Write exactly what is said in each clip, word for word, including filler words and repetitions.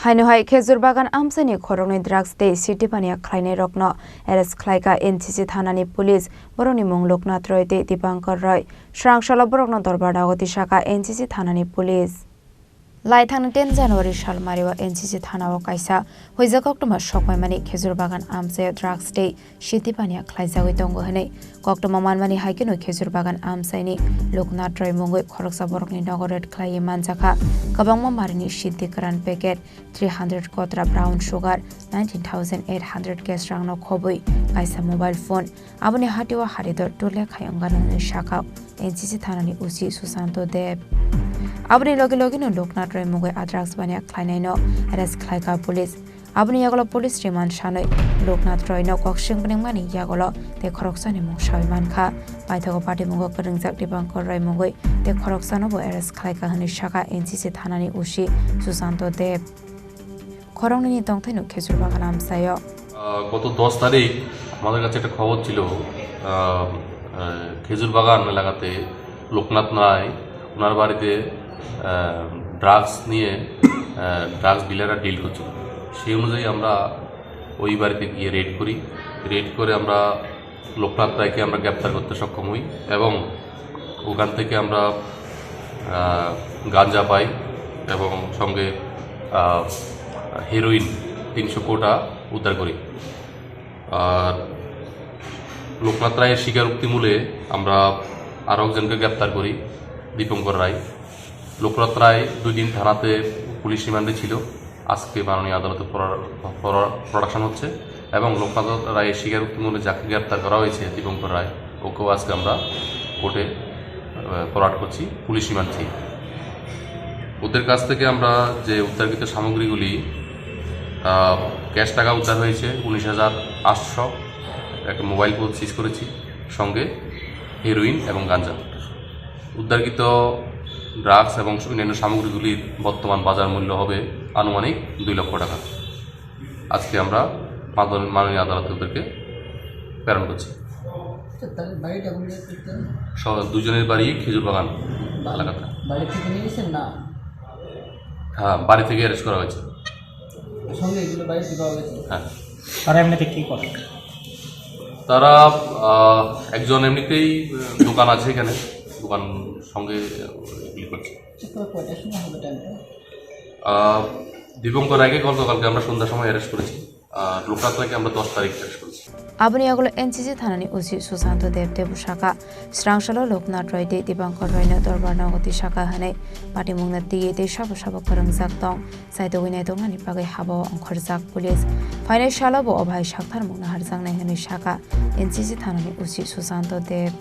Haino hai Khejur Bagan amchaini khoroknwi drugs tei siddhi baniya khlainairokno arrest khlaikha N C C thanani police, borokni mung Loknath Roy tei Dipankar Roy. Swrang salo borokno dorbar nogo tisakha N C C thanani police. Laithangni ten January sal mario N C C thanao kaisa huijak koktwma sokmaimani Khejur Bagan amchaio drugs tei siddhi baniya khlaijagwi tongo hwnwi koktwma manmani hai kheno Khejur Bagan amchaini Loknath Roy mungwi khoroksa borokni nogo raid khlaiwi manjakha kwbangma marini siddhi kwran packet, three hundred kotra brown sugar, nineteen thousand eight hundred cash rangno khobwi kaisa mobile phone. Aboni hatio haridor tule khai wngkha hwnwi sakha N C C thanani O C Susanto Deb. Aboni logi logino Loknath Roy mungwi a drugs baniya khlainaino arrest khlaikha police. Aboni yagulo police remand sanwi Loknath Royno kokswng bwnwngmani yagulo tei khoroksani mung sawi mankha. Paithago patimungo kwrwngjak Dipankar Roy mungwi tei khoroksanobo arrest khlaikha hwnwi sakha N C C thanani O C Susanto Deb. Khoroknwini tongthaino Khejur Bagan amchaio. আহ, গত দশ তারিখ আমাদের কাছে একটা খবর ছিল, আহ, আহ, খেজুর বাগান এলাকাতে লোকনাথ রায়, ওনার বাড়িতে, আহ, ড্রাগস নিয়ে, আহ, ড্রাগস ডিলাররা ডিল করছিল। সেই অনুযায়ী আমরা ওই বাড়িতে গিয়ে রেড করি। রেড করে আমরা লোকনাথ রায়কে আমরা গ্রেপ্তার করতে সক্ষম হই এবং ওখান থেকে আমরা, আহ, গাঞ্জা পাই এবং সঙ্গে, আহ, হেরোইন তিনশো কোটা উদ্ধার করি। আর লোকনাথ রায়ের স্বীকারোক্তি মূলে আমরা আরও একজনকে গ্রেপ্তার করি, দীপঙ্কর রায়। লোকনাথ রায় দুই দিন থানাতে পুলিশ রিমান্ডে ছিল, আজকে মাননীয় আদালতে ফরওয়ার্ড, ফরওয়ার্ড, প্রোডাকশন হচ্ছে এবং লোকনাথ রায়ের স্বীকারোক্তি মূলে যাকে গ্রেপ্তার করা হয়েছে, দীপঙ্কর রায়, ওকেও আজকে আমরা কোর্টে, আহ, ফরওয়ার্ড করছি পুলিশ রিমান্ড চেয়ে। ওদের কাছ থেকে আমরা যে উদ্ধারকৃত সামগ্রীগুলি, আহ, ক্যাশ টাকা উদ্ধার হয়েছে উনিশ হাজার আটশো, একটা মোবাইল ফোন সিজ করেছি, সঙ্গে হেরোইন এবং গাঞ্জা। উদ্ধারকৃত ড্রাগস এবং অন্যান্য সামগ্রীগুলির বর্তমান বাজার মূল্য হবে আনুমানিক দুই লক্ষ টাকা। আজকে আমরা মাদন-, মাননীয় আদালতে ওদেরকে প্রেরণ করছি। তো তাদের বাড়িটা কোন জায়গায় করতে হবে? স-, দুজনের বাড়ি খেজুর বাগান এলাকাতে। বাড়ি থেকে নিয়ে গেছেন না? হ্যাঁ, বাড়ি থেকে অ্যারেস্ট করা হয়েছে। সঙ্গে এগুলো বাড়ি থেকে পাওয়া গেছে? হ্যাঁ। তারা এমনিতে কি করে? তারা, আহ, একজন এমনিতেই, আহ, দোকান আছে এখানে, দোকান সঙ্গে, আহ, ইয়ে করছে। আচ্ছা, কয়-, কয়টার সময় হবে টাইমটা? আহ, দীপঙ্কর রায়কে গতকালকে আমরা সন্ধ্যার সময় অ্যারেস্ট করেছি, আর লোকনাথ রায়কে আমরা দশ তারিখ অ্যারেস্ট করেছি। Aboni yagulo N C C thanani O C Susanto Deb tei bwsaka swrang salo Loknath Roy tei Dipankar Royno dorbar nogo tisakha hwnwi patimungno twiwi tei sabo sabo kwrwngjak tong. Saitogwi naitoknani bagwi habao ongkhorjak police. Phainai salo bo o bahai sakthar mungno harjaknai hwnwi sakha N C C thanani O C Susanto Deb.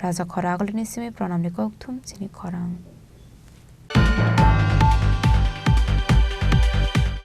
Raja Khora agulini simi Pranamni kokthum chini khorang.